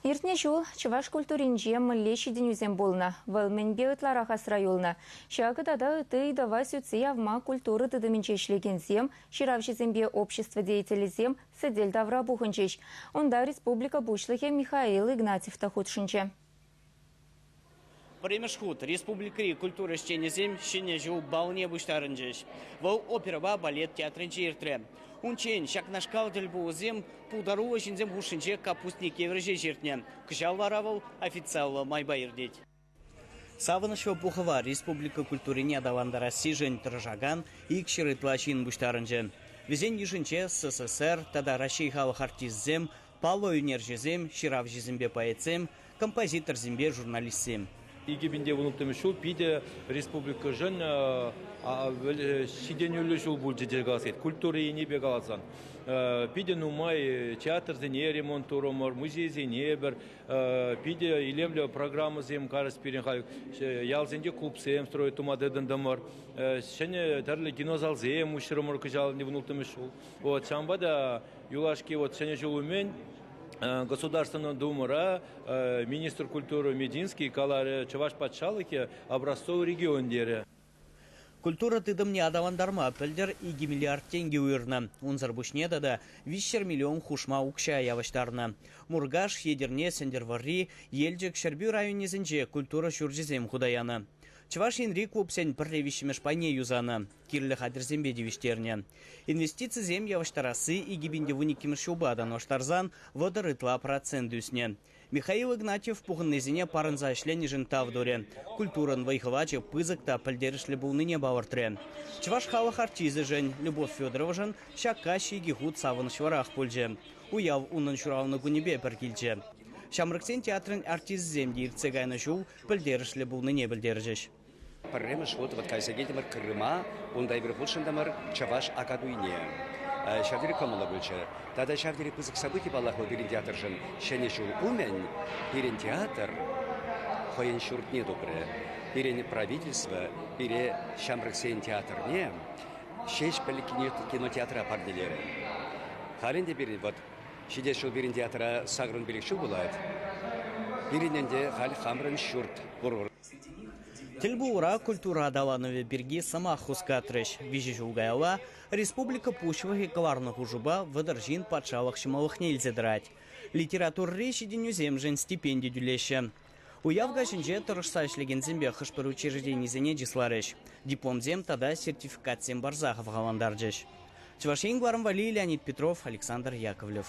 Иртнӗ ҫул чӑваш культуринче мӗнле ҫитӗнӳсем пулнӑ? Вӑл мӗнпе ытларах асра юлнӑ? Ҫакӑ тата ытти ыйтӑва сӳтсе явма культура тытӑмӗнче ӗҫлекенсем, ҫыравҫӑсемпе общество деятелӗсем сӗтел тавра пухӑнчӗҫ. Унта республика Пуҫлӑхӗ Михаил Игнатьев та хутшӑнчӗ. Пӗрремӗш хут республикӑри культура ӗҫченӗсем Ҫӗнӗ ҫул балне пуҫтарӑнчӗҫ. Вӑл оперӑпа балет театрӗнче иртрӗ. Унччен ҫакнашкал тӗлпулусем пултаруллӑ ҫынсем хушшинче капустник евӗр ҫеҫ иртнӗ. Кӑҫал вара вӑл официаллӑ майпа иртет. Савӑнӑҫлӑ пухӑва республика культурине аталантарассишӗн тӑрӑшакан 200 ытла ҫын пуҫтарӑнчӗ. Вӗсен йышӗнче СССР тата Раҫҫей халӑх артисчӗсем, паллӑ ӳнерҫӗсем, ҫыравҫӑсемпе поэтсем, композиторсемпе журналистсем. 2016 ҫул питӗ республикӑшӑн ҫитӗнӳллӗ ҫул пулчӗ тесе калас килет. Культура енӗпе каласан. Питӗ нумай театрсене ремонт турӑмӑр, музейсене пӗр питӗ илемлӗ программӑсем карӗҫ пирӗн халь. Ялсенче клубсем строить тума тытӑнтӑмӑр. Ҫӗнӗ тӗрлӗ кинозалсем уҫрӑмӑр кӑҫал 16 ҫул. Вот, ҫавӑнпа та юлашки вот Ҫӗнӗ ҫул умӗн Государственная Думӑра министр культуры Мединский каларӗ, Чӑваш патшалӑхӗ образцовый регион терӗ. Культура тытӑмне аталантарма пӗлтӗр 2 миллиард тенкӗ уйӑрнӑ. Унсӑр пуҫне тата 300 миллион хушма укҫа явӑҫтарнӑ. Муркаш, Етӗрне, Сӗнтӗрвӑрри, Елчӗк, Ҫӗрпӳ районӗсенче культура ҫурчӗсем хута янӑ. Чӑваш Енри клубсен пӗрре виҫҫӗмӗш пайне юсанӑ. кирлӗ хатӗрсемпе тивӗҫтернӗ. Инвестицисем явӑҫтарасси 2012 ҫулпа танлаштарсан 30 ытла процент ӳснӗ. Михаил Игнатьев пухӑннисене парӑнса ӗҫленӗшӗн тав турӗ. Культурӑн вӑй-хӑвачӗ пысӑк та пӗлтерӗшлӗ пулнине палӑртрӗ. Чӑваш халӑх артисчӗшӗн Любовь Федоровӑшӑн ҫак каҫ икӗ хут савӑнӑҫлӑрах пулчӗ. Уяв унӑн ҫуралнӑ кунӗпе пӗр килчӗ. Ҫамрӑксен театрӗн артисчӗсем те иртсе кайнӑ ҫул пӗлтерӗшлӗ пулнине пӗлтерчӗҫ. Пӗрремӗш хут вӑт кайса килтӗмӗр Крыма, унта эпир хутшӑнтӑмӑр чӑваш Акатуйне. Ҫав тери кӑмӑллӑ пулчӗ. Тата ҫав тери пысӑк событи паллах вӑл пирӗн театршӑн. Ҫӗнӗ ҫул умӗн пирӗн театр хӑйӗн ҫуртне тупрӗ. Пирӗн правительство пире ҫамрӑксен театрне Ҫеҫпӗл кинотеатра парнелерӗ. Халь ӗнтӗ пирӗн вӑт ҫитес ҫул пирӗн театра 85 ҫул пулать. Пирӗн ӗнтӗ халь хамӑрӑн ҫурт пур. Тӗлпулура культура аталанӑвӗ пирки сӑмах хускатрӗҫ. Виҫӗ ҫул каялла республика Пуҫлӑхӗ кӑларнӑ хушупа 30 ҫын патшалӑх ҫӑмӑллӑхне илсе тӑрать. Литературӑри ҫитӗнӳсемшӗн стипенди тӳлеҫҫӗ. Уяв каҫӗнче тӑрӑшса ӗҫлекенсемпе хӑш-пӗр учрежденисене чысларӗҫ, дипломсем тата сертификатсем парса хавхалантарчӗҫ. Чӑваш Ен кӑларӑм валли Леонид Петров, Александр Яковлев.